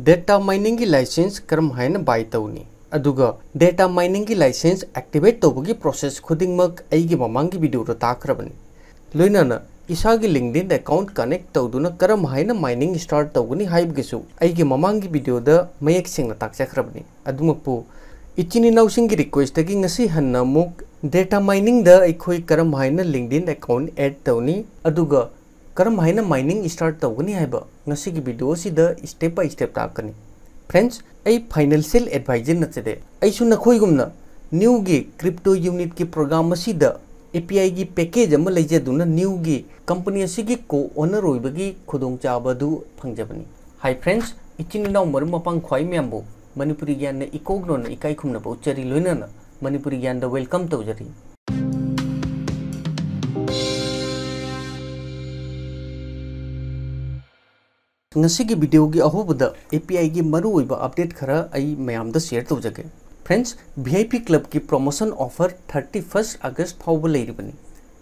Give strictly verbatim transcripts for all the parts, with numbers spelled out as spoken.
Data miningꯒꯤ license ꯀꯔꯝ ꯍꯥꯏꯅ buy ꯇꯧꯅꯤ? ꯑꯗꯨꯒ data miningꯒꯤ license activate ꯇꯧꯕꯒꯤ process ꯈꯨꯗꯤꯡꯃꯛ ꯑꯩꯒꯤ ꯃꯃꯥꯡꯒꯤ videoꯗ ꯇꯥꯛꯈ꯭ꯔꯕꯅꯤ꯫ ꯂꯣꯏꯅꯅ ꯏꯁꯥꯒꯤ LinkedIn account connect ꯇꯧꯗꯨꯅ ꯀꯔꯝ ꯍꯥꯏꯅ mining start ꯇꯧꯒꯅꯤ ꯍꯥꯏꯕꯒꯤꯁꯨ ꯑꯩꯒꯤ ꯃꯃꯥꯡꯒꯤ videoꯗ ꯃꯌꯦꯛ ꯁꯦꯡꯅ ꯇꯥꯛꯆꯈ꯭ꯔꯕꯅꯤ꯫ ꯑꯗꯨꯃꯛꯄꯨ ꯏꯆꯤꯟ ꯏꯅꯥꯎꯁꯤꯡꯒꯤ requestꯇꯒꯤ ꯉꯁꯤ ꯍꯟꯅ ꯑꯃꯨꯛ data miningꯗ ꯑꯩꯈꯣꯏ ꯀꯔꯝ ꯍꯥꯏꯅ LinkedIn account add ꯇꯧꯅꯤ, ꯑꯗꯨꯒ ꯀꯔꯝ ꯍꯥꯏꯅ mining start ꯇꯧꯒꯅꯤ ꯍꯥꯏꯕ ꯉꯁꯤꯒꯤ video ꯑꯁꯤꯗ step by step ꯇꯥꯛꯀꯅꯤ꯫ Friends, ꯑꯩ financial advisor ꯅꯠꯆꯗꯦ꯫ ꯑꯩꯁꯨ ꯅꯈꯣꯏꯒꯨꯝꯅ newꯒꯤ crypto unitꯀꯤ program ꯑꯁꯤꯗ APIꯒꯤ package ꯑꯃ ꯂꯩꯖꯗꯨꯅ newꯒꯤ company ꯑꯁꯤꯒꯤ co-owner ꯑꯣꯏꯕꯒꯤ ꯈꯨꯗꯣꯡꯆꯥꯕ ꯑꯗꯨ ꯐꯪꯖꯕꯅꯤ꯫ Hi friends, ꯏꯆꯤꯟ ꯏꯅꯥꯎ ꯃꯔꯨꯞ ꯃꯄꯥꯡ ꯈ꯭ꯋꯥꯏ ꯃꯌꯥꯝꯕꯨ ꯃꯅꯤꯄꯨꯔꯤ ꯒ꯭ꯌꯥꯟꯅ ꯏꯀꯣꯛ ꯂꯣꯟꯅ ꯏꯀꯥꯏ ꯈꯨꯝꯅꯕ ꯎꯠꯆꯔꯤ, ꯂꯣꯏꯅꯅ ꯃꯅꯤꯄꯨꯔꯤ ꯒ꯭ꯌꯥꯟꯗ welcome ꯇꯧꯖꯔꯤ꯫ ꯉꯁꯤꯒꯤ videoꯒꯤ ꯑꯍꯧꯕꯗ APIꯒꯤ ꯃꯔꯨꯑꯣꯏꯕ update ꯈꯔ ꯑꯩ ꯃꯌꯥꯝꯗ share ꯇꯧꯖꯒꯦ꯫ Friends, VIP clubꯀꯤ promotion offer thirty first August ꯐꯥꯎꯕ ꯂꯩꯔꯤꯕꯅꯤ꯫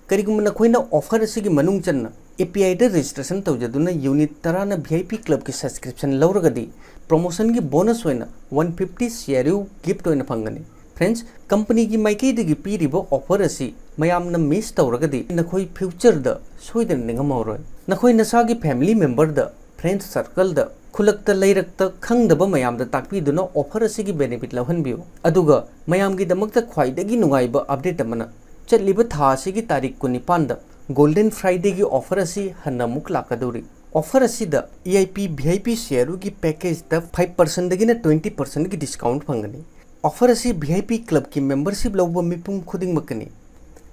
ꯀꯔꯤꯒꯨꯝꯕ ꯅꯈꯣꯏꯅ offer ꯑꯁꯤꯒꯤ ꯃꯅꯨꯡ ꯆꯟꯅ APIꯗ registration ꯇꯧꯖꯗꯨꯅ unit ꯇꯔꯥꯅ VIP clubꯀꯤ subscription ꯂꯧꯔꯒꯗꯤ promotionꯒꯤ bonus ꯑꯣꯏꯅ one fifty CRU gift ꯑꯣꯏꯅ ꯐꯪꯒꯅꯤ꯫ Friends, companyꯒꯤ ꯃꯥꯏꯀꯩꯗꯒꯤ ꯄꯤꯔꯤꯕ offer ꯑꯁꯤ ꯃꯌꯥꯝꯅ miss ꯇꯧꯔꯒꯗꯤ ꯅꯈꯣꯏ futureꯗ ꯁꯣꯏꯗꯅ ꯅꯤꯡꯉꯝꯍꯧꯔꯣꯏ꯫ ꯅꯈꯣꯏ ꯅꯁꯥꯒꯤ family memberꯗ, friend circleꯗ, ꯈꯨꯜꯂꯛꯇ ꯂꯩꯔꯛꯇ ꯈꯪꯗꯕ ꯃꯌꯥꯝꯗ ꯇꯥꯛꯄꯤꯗꯨꯅ offer ꯑꯁꯤꯒꯤ benefit ꯂꯧꯍꯟꯕꯤꯌꯨ꯫ ꯑꯗꯨꯒ ꯃꯌꯥꯝꯒꯤꯗꯃꯛꯇ ꯈ꯭ꯋꯥꯏꯗꯒꯤ ꯅꯨꯡꯉꯥꯏꯕ update ꯑꯃꯅ, ꯆꯠꯂꯤꯕ ꯊꯥ ꯑꯁꯤꯒꯤ ꯇꯥꯔꯤꯛ ꯀꯨꯟꯅꯤꯄꯥꯟꯗ Golden Fridayꯒꯤ offer ꯑꯁꯤ ꯍꯟꯅ ꯑꯃꯨꯛ ꯂꯥꯛꯀꯗꯧꯔꯤ꯫ Offer ꯑꯁꯤꯗ EIP VIP CRUꯒꯤ packageꯇ five percentꯗꯒꯤꯅ twenty percentꯒꯤ discount ꯐꯪꯒꯅꯤ꯫ Offer ꯑꯁꯤ VIP clubꯀꯤ membership ꯂꯧꯕ ꯃꯤꯄꯨꯝ ꯈꯨꯗꯤꯡꯃꯛꯀꯅꯤ꯫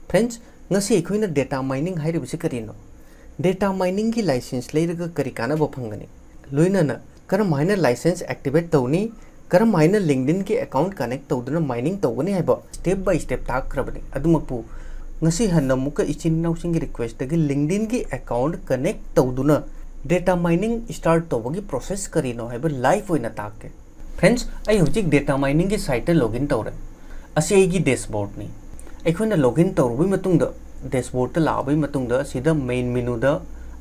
Friends, ꯉꯁꯤ ꯑꯩꯈꯣꯏꯅ data mining ꯍꯥꯏꯔꯤꯕꯁꯤ ꯀꯔꯤꯅꯣ? Data miningꯒꯤ license ꯂꯩꯔꯒ ꯀꯔꯤ ꯀꯥꯟꯅꯕ ꯐꯪꯒꯅꯤ? ꯂꯣꯏꯅꯅ ꯀꯔꯝ ꯍꯥꯏꯅ license activate ꯇꯧꯅꯤ? ꯀꯔꯝ ꯍꯥꯏꯅ LinkedInꯒꯤ account connect ꯇꯧꯗꯨꯅ mining ꯇꯧꯒꯅꯤ ꯍꯥꯏꯕ step by step ꯇꯥꯛꯈ꯭ꯔꯕꯅꯤ꯫ ꯑꯗꯨꯃꯛꯄꯨ ꯉꯁꯤ ꯍꯟꯅ ꯑꯃꯨꯛꯀ ꯏꯆꯤꯟ ꯏꯅꯥꯎꯁꯤꯡꯒꯤ requestꯇꯒꯤ LinkedInꯒꯤ account connect ꯇꯧꯗꯨꯅ data mining start ꯇꯧꯕꯒꯤ process ꯀꯔꯤꯅꯣ ꯍꯥꯏꯕ live ꯑꯣꯏꯅ ꯇꯥꯛꯀꯦ꯫ Friends, ꯑꯩ ꯍꯧꯖꯤꯛ data miningꯒꯤ siteꯇ login ꯇꯧꯔꯦ꯫ ꯑꯁꯤ ꯑꯩꯒꯤ dashboardꯅꯤ꯫ ꯑꯩꯈꯣꯏꯅ login ꯇꯧꯔꯨꯕꯒꯤ ꯃꯇꯨꯡꯗ, dashboardꯇ ꯂꯥꯛꯑꯕꯒꯤ ꯃꯇꯨꯡꯗ, ꯑꯁꯤꯗ main menuꯗ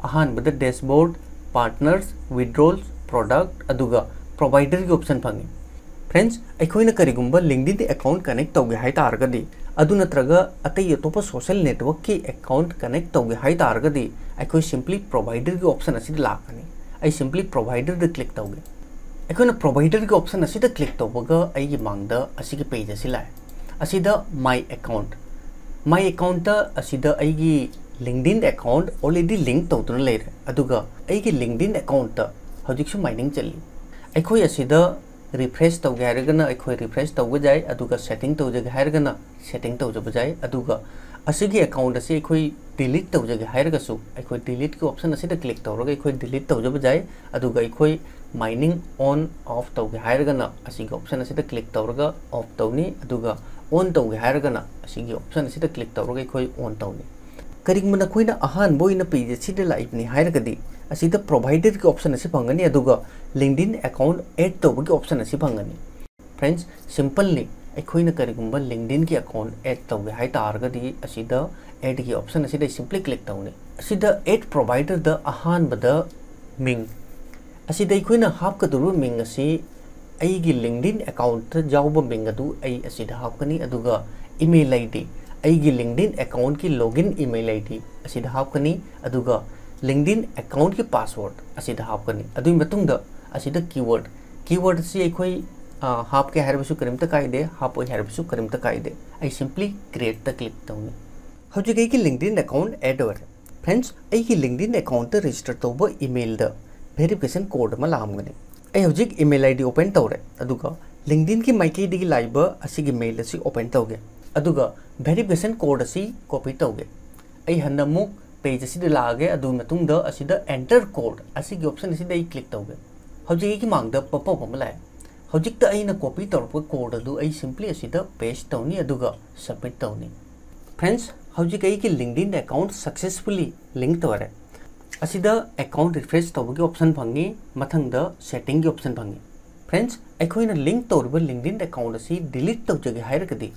ꯑꯍꯥꯟꯕꯗ dashboard, partners, withdrawals, product, ꯑꯗꯨꯒ providerꯒꯤ option ꯐꯪꯉꯤ꯫ Friends, ꯑꯩꯈꯣꯏꯅ ꯀꯔꯤꯒꯨꯝꯕ LinkedIn account connect ꯇꯧꯒꯦ ꯍꯥꯏ ꯇꯥꯔꯒꯗꯤ, ꯑꯗꯨ ꯅꯠꯇ꯭ꯔꯒ ꯑꯇꯩ ꯑꯇꯣꯞꯄ social networkꯀꯤ account connect ꯇꯧꯒꯦ ꯍꯥꯏ ꯇꯥꯔꯒꯗꯤ, ꯑꯩꯈꯣꯏ simply providerꯒꯤ option ꯑꯁꯤꯗ ꯂꯥꯛꯀꯅꯤ꯫ ꯑꯩ simply providerꯗ click ꯇꯧꯒꯦ꯫ ꯑꯩꯈꯣꯏꯅ providerꯒꯤ option ꯑꯁꯤꯗ click ꯇꯧꯕꯒ ꯑꯩꯒꯤ ꯃꯥꯡꯗ ꯑꯁꯤꯒꯤ page ꯑꯁꯤ ꯂꯥꯛꯑꯦ꯫ ꯑꯁꯤꯗ my account, my accountꯇ ꯑꯁꯤꯗ ꯑꯩꯒꯤ LinkedIn account already link ꯇꯧꯗꯨꯅ ꯂꯩꯔꯦ, ꯑꯗꯨꯒ ꯑꯩꯒꯤ LinkedIn accountꯇ ꯍꯧꯖꯤꯛꯁꯨ mining ꯆꯠꯂꯤ꯫ ꯑꯩꯈꯣꯏ ꯑꯁꯤꯗ refresh ꯇꯧꯒꯦ ꯍꯥꯏꯔꯒꯅ ꯑꯩꯈꯣꯏ refresh ꯇꯧꯕ ꯌꯥꯏ, ꯑꯗꯨꯒ setting ꯇꯧꯖꯒꯦ ꯍꯥꯏꯔꯒꯅ setting ꯇꯧꯖꯕ ꯌꯥꯏ꯫ ꯑꯗꯨꯒ ꯑꯁꯤꯒꯤ account ꯑꯁꯤ ꯑꯩꯈꯣꯏ delete ꯇꯧꯖꯒꯦ ꯍꯥꯏꯔꯒꯁꯨ, ꯑꯩꯈꯣꯏ deleteꯀꯤ option ꯑꯁꯤꯗ click ꯇꯧꯔꯒ ꯑꯩꯈꯣꯏ delete ꯇꯧꯖꯕ ꯌꯥꯏ꯫ ꯑꯗꯨꯒ ꯑꯩꯈꯣꯏ mining on off ꯇꯧꯒꯦ ꯍꯥꯏꯔꯒꯅ ꯑꯁꯤꯒꯤ option ꯑꯁꯤꯗ click ꯇꯧꯔꯒ off ꯇꯧꯅꯤ, ꯑꯗꯨꯒ on ꯇꯧꯒꯦ ꯍꯥꯏꯔꯒꯅ ꯑꯁꯤꯒꯤ option ꯑꯁꯤꯗ click ꯇꯧꯔꯒ ꯑꯩꯈꯣꯏ on ꯇꯧꯅꯤ꯫ ꯀꯔꯤꯒꯨꯝꯕ ꯅꯈꯣꯏꯅ ꯑꯍꯥꯟꯕ ꯑꯣꯏꯅ page ꯑꯁꯤꯗ ꯂꯥꯛꯏꯕꯅꯤ ꯍꯥꯏꯔꯒꯗꯤ, ꯑꯁꯤꯗ providerꯒꯤ option ꯑꯁꯤ ꯐꯪꯒꯅꯤ, ꯑꯗꯨꯒ LinkedIn account add ꯇꯧꯕꯒꯤ option ꯑꯁꯤ ꯐꯪꯒꯅꯤ꯫ Friends, simpleꯅꯤ꯫ ꯑꯩꯈꯣꯏꯅ ꯀꯔꯤꯒꯨꯝꯕ LinkedInꯒꯤ account add ꯇꯧꯒꯦ ꯍꯥꯏ ꯇꯥꯔꯒꯗꯤ, ꯑꯁꯤꯗ addꯒꯤ option ꯑꯁꯤꯗ simply click ꯇꯧꯅꯤ꯫ ꯑꯁꯤꯗ add providerꯗ ꯑꯍꯥꯟꯕꯗ ꯃꯤꯡ, ꯑꯁꯤꯗ ꯑꯩꯈꯣꯏꯅ ꯍꯥꯞꯀꯗꯧꯔꯤꯕ ꯃꯤꯡ ꯑꯁꯤ ꯑꯩꯒꯤ LinkedIn accountꯇ ꯌꯥꯎꯕ ꯃꯤꯡ ꯑꯗꯨ ꯑꯩ ꯑꯁꯤꯗ ꯍꯥꯞꯀꯅꯤ, ꯑꯗꯨꯒ email ID, ꯑꯩꯒꯤ LinkedIn accountꯀꯤ login email ID ꯑꯁꯤꯗ ꯍꯥꯞꯀꯅꯤ, ꯑꯗꯨꯒ LinkedIn accountꯀꯤ password ꯑꯁꯤꯗ ꯍꯥꯞꯀꯅꯤ꯫ ꯑꯗꯨꯒꯤ ꯃꯇꯨꯡꯗ ꯑꯁꯤꯗ keyword, keyword ꯑꯁꯤ ꯑꯩꯈꯣꯏ, ꯑ, ꯍꯥꯞꯀꯦ ꯍꯥꯏꯔꯕꯁꯨ ꯀꯔꯤꯝꯇ ꯀꯥꯏꯗꯦ, ꯍꯥꯞꯄꯣꯏ ꯍꯥꯏꯔꯕꯁꯨ ꯀꯔꯤꯝꯇ ꯀꯥꯏꯗꯦ꯫ ꯑꯩ simply createꯇ click ꯇꯧꯅꯤ꯫ ꯍꯧꯖꯤꯛ ꯑꯩꯒꯤ LinkedIn account add ꯑꯣꯏꯔꯦ꯫ Friends, ꯑꯩꯒꯤ LinkedIn accountꯇ register ꯇꯧꯕ emailꯗ verification code ꯑꯃ ꯂꯥꯛꯑꯝꯒꯅꯤ꯫ ꯑꯩ ꯍꯧꯖꯤꯛ email ID open ꯇꯧꯔꯦ, ꯑꯗꯨꯒ LinkedInꯒꯤ ꯃꯥꯏꯀꯩꯗꯒꯤ ꯂꯥꯛꯏꯕ ꯑꯁꯤꯒꯤ mail ꯑꯁꯤ open ꯇꯧꯒꯦ, ꯑꯗꯨꯒ verification code ꯑꯁꯤ copy ꯇꯧꯒꯦ꯫ ꯑꯩ ꯍꯟꯅ ꯑꯃꯨꯛ page ꯑꯁꯤꯗ ꯂꯥꯛꯑꯒꯦ, ꯑꯗꯨꯒꯤ ꯃꯇꯨꯡꯗ ꯑꯁꯤꯗ enter code ꯑꯁꯤꯒꯤ option ꯑꯁꯤꯗ ꯑꯩ click ꯇꯧꯒꯦ꯫ ꯍꯧꯖꯤꯛ ꯑꯩꯒꯤ ꯃꯥꯡꯗ pop up ꯑꯃ ꯂꯥꯛꯑꯦ꯫ ꯍꯧꯖꯤꯛꯇ ꯑꯩꯅ copy ꯇꯧꯔꯛꯄ code ꯑꯗꯨ ꯑꯩ simply ꯑꯁꯤꯗ paste ꯇꯧꯅꯤ, ꯑꯗꯨꯒ submit ꯇꯧꯅꯤ꯫ Friends, ꯍꯧꯖꯤꯛ ꯑꯩꯒꯤ LinkedIn account successfully link ꯇꯧꯔꯦ꯫ ꯑꯁꯤꯗ account refresh ꯇꯧꯕꯒꯤ option ꯐꯪꯉꯤ, ꯃꯊꯪꯗ settingꯒꯤ option ꯐꯪꯉꯤ꯫ Friends, ꯑꯩꯈꯣꯏꯅ link ꯇꯧꯔꯤꯕ LinkedIn account ꯑꯁꯤ delete ꯇꯧꯖꯒꯦ ꯍꯥꯏꯔꯒꯗꯤ,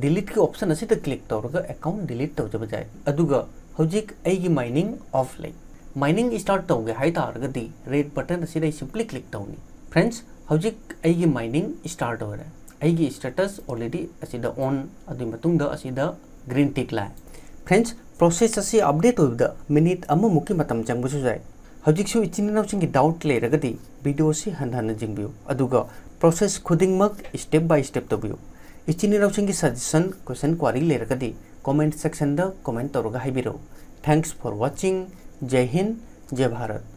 deleteꯀꯤ option ꯑꯁꯤꯗ click ꯇꯧꯔꯒ account delete ꯇꯧꯖꯕ ꯌꯥꯏ꯫ ꯑꯗꯨꯒ ꯍꯧꯖꯤꯛ ꯑꯩꯒꯤ mining off ꯂꯩ꯫ Mining start ꯇꯧꯒꯦ ꯍꯥꯏ ꯇꯥꯔꯒꯗꯤ red button ꯑꯁꯤꯗ ꯑꯩ simply click ꯇꯧꯅꯤ꯫ Friends, ꯍꯧꯖꯤꯛ ꯑꯩꯒꯤ mining start ꯑꯣꯏꯔꯦ꯫ ꯑꯩꯒꯤ status already ꯑꯁꯤꯗ on, ꯑꯗꯨꯒꯤ ꯃꯇꯨꯡꯗ ꯑꯁꯤꯗ green tick ꯂꯥꯛꯑꯦ꯫ Friends, process ꯑꯁꯤ update ꯑꯣꯏꯕꯗ minute ꯑꯃꯃꯨꯛꯀꯤ ꯃꯇꯝ ꯆꯪꯕꯁꯨ ꯌꯥꯏ꯫ ꯍꯧꯖꯤꯛꯁꯨ ꯏꯆꯤꯟ ꯏꯅꯥꯎꯁꯤꯡꯒꯤ doubt ꯂꯩꯔꯒꯗꯤ video ꯑꯁꯤ ꯍꯟꯊꯅ ꯌꯦꯡꯕꯤꯌꯨ, ꯑꯗꯨꯒ process ꯈꯨꯗꯤꯡꯃꯛ step by step ꯇꯧꯕꯤꯌꯨ꯫ ꯏꯆꯤꯟ ꯏꯅꯥꯎꯁꯤꯡꯒꯤ suggestion, question, query ꯂꯩꯔꯒꯗꯤ comment section ꯗ comment ꯇꯧꯔꯒ ꯍꯥꯏꯕꯤꯔꯛꯎ꯫ Thanks for watching. ꯖꯩ Hind, ꯖꯩ Bharat.